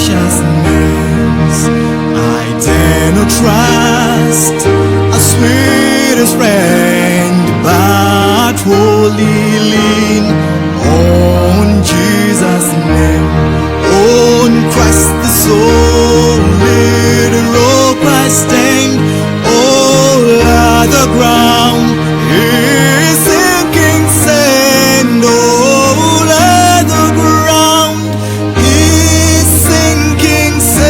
Righteousness. I dare not trust a sweetest friend, but wholly lean on Jesus' name, on Christ the solid rock I stand. All other ground is sinking sand. All other ground is sinking sand.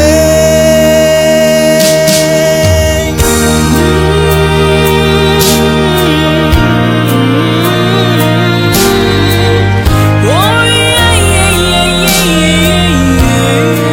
Oh yeah, yeah, yeah, yeah.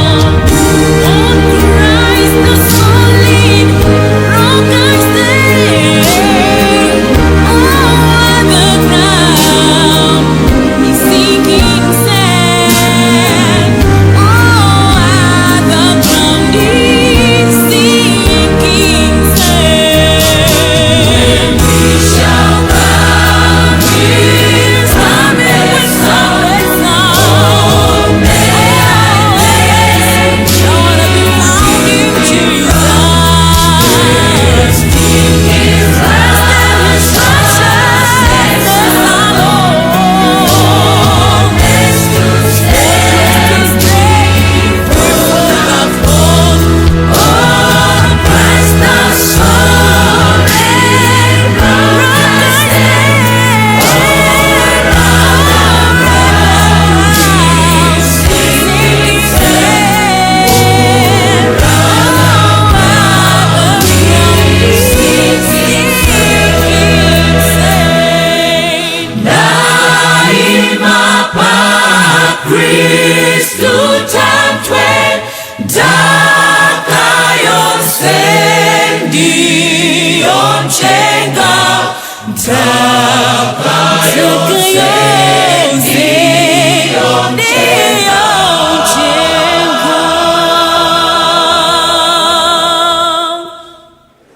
On Christ the solid rock I stand. All other ground is sinking sand. All other ground is sinking sand. We shall come with trumpet sound. I wanna be found in Jesus. Righteousness alone. To stay before the throne. On Christ the solid rock I stand. Sinking sand. Sinking sand. Daima pa Kristu tantwe Ndaka yonse ndiyo mchenga. Ndaka yonse.